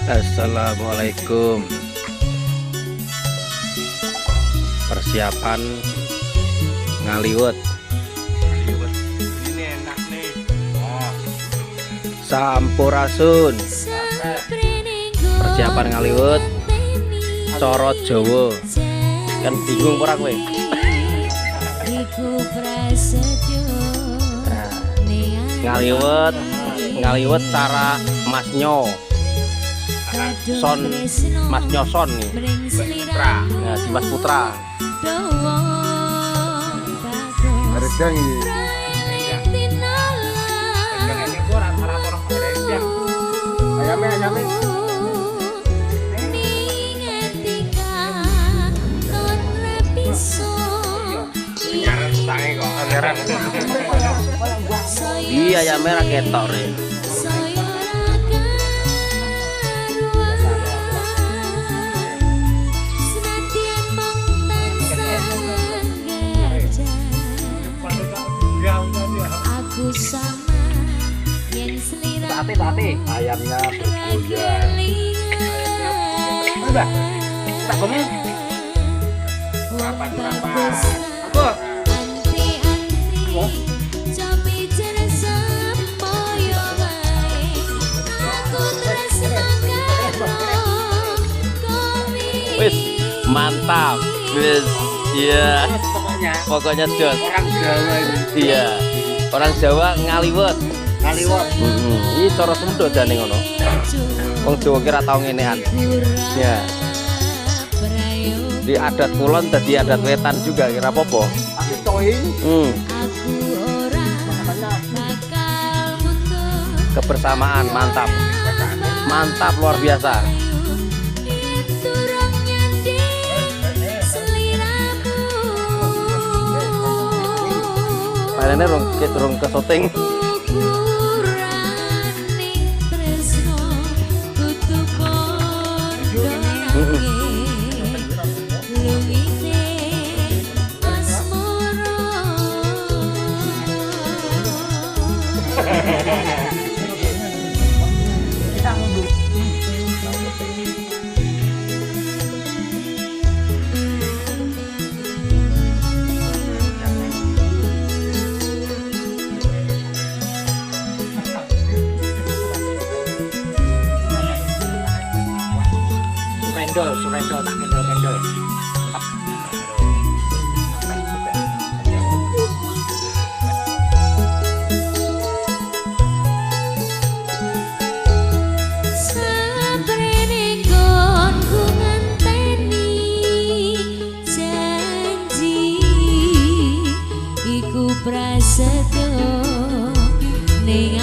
Assalamualaikum. Persiapan ngaliwet. Ini enak nih. Oh. Sampurasun. Persiapan ngaliwet coro Jawa. Kan bingung ora kowe? Nah, ngaliwet, ngaliwet cara Mas Nyo. Son Mas Nyoson nih. Nah, Dimas Putra. Redang ini. Ayamnya, ayamnya. Iya, ayamnya ra ketok re. Sate, sate. Ayamnya bergoyang. Udah. Tak komen. Rapat, rapat. Apa? Wis, mantap. Wis, iya. Pokoknya. Pokoknya jos. Orang Jawa ini. Iya. Orang Jawa ngaliwet. Ngaliwet. Iki cara Sunda jane ngono. Wong Jawa ki ra tau ngenean. Ya. Di adat kulon dadi adat wetan juga kira apa-apa. Kebersamaan mantap. Mantap luar biasa. Palingne rong kesoting. Surendol, tak kendol-kendol. Iku prasetyo ning